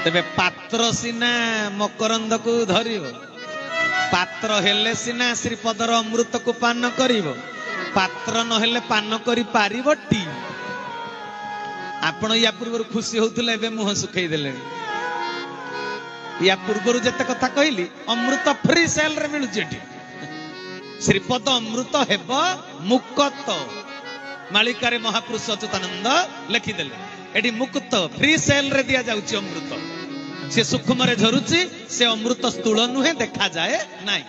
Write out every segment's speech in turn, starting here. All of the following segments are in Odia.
ତେବେ ପାତ୍ର ସିନା ମକରନ୍ଦକୁ ଧରିବ, ପାତ୍ର ହେଲେ ସିନା ଶ୍ରୀପଦର ଅମୃତକୁ ପାନ କରିବ, ପାତ୍ର ନହେଲେ ପାନ କରିପାରିବ ଟି? ଆପଣ ୟା ପୂର୍ବରୁ ଖୁସି ହଉଥିଲେ, ଏବେ ମୁହଁ ଶୁଖେଇ ଦେଲେଣି। ୟା ପୂର୍ବରୁ ଯେତେ କଥା କହିଲି, ଅମୃତ ଫ୍ରି ସେଲରେ ମିଳୁଛି ଏଠି। ଶ୍ରୀପଦ ଅମୃତ ହେବ ମୁକତ, ମାଳିକାରେ ମହାପୁରୁଷ ଅଚ୍ୟୁତାନନ୍ଦ ଲେଖିଦେଲେ। ଏଠି ମୁକ୍ତ ଫ୍ରି ସେଲରେ ଦିଆଯାଉଛି ଅମୃତ। ସେ ସୂକ୍ଷ୍ମରେ ଝରୁଛି, ସେ ଅମୃତ ସ୍ଥୂଳ ନୁହେଁ, ଦେଖାଯାଏ ନାହିଁ।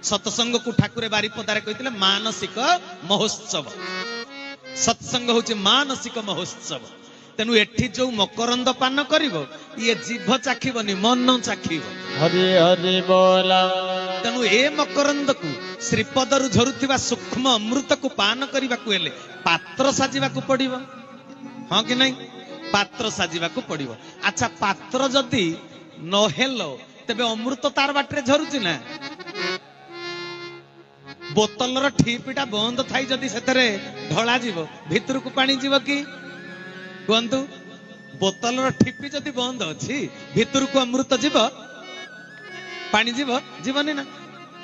ସତସଙ୍ଗକୁ ଠାକୁରେ ବାରିପଦାରେ କହିଥିଲେ ମାନସିକ ମହୋତ୍ସବ। ସତ୍ସଙ୍ଗ ହଉଛି ମାନସିକ ମହୋତ୍ସବ। ତେଣୁ ଏଠି ଯୋଉ ମକରନ୍ଦ ପାନ କରିବ, ଇଏ ଜିଭ ଚାଖିବନି, ମନ ଚାଖିବ। ହରି ହରି ବୋଲ। ତେଣୁ ଏ ମକରନ୍ଦକୁ, ଶ୍ରୀପଦରୁ ଝରୁଥିବା ସୂକ୍ଷ୍ମ ଅମୃତକୁ ପାନ କରିବାକୁ ହେଲେ ପାତ୍ର ସାଜିବାକୁ ପଡିବ, ହଁ କି ନାଇଁ? ପାତ୍ର ସାଜିବାକୁ ପଡିବ। ଆଚ୍ଛା, ପାତ୍ର ଯଦି ନହେଲ ତେବେ ଅମୃତ ତାର ବାଟରେ ଝରୁଛି ନା? ବୋତଲର ଠିପିଟା ବନ୍ଦ ଥାଇ ଯଦି ସେଥିରେ ଢଳା ଯିବ, ଭିତରକୁ ପାଣି ଯିବ କି? କୁହନ୍ତୁ, ବୋତଲର ଠିପି ଯଦି ବନ୍ଦ ଅଛି, ଭିତରକୁ ଅମୃତ ଯିବ? ପାଣି ଯିବ? ଯିବନି ନା?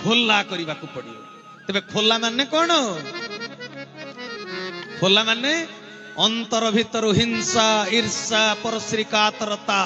ଖୋଲା କରିବାକୁ ପଡିବ। ତେବେ ଖୋଲା ମାନେ କଣ? ଖୋଲା ମାନେ ଅନ୍ତର ଭିତରୁ ହିଂସା, ଈର୍ଷା, ପରଶ୍ରୀକାତରତା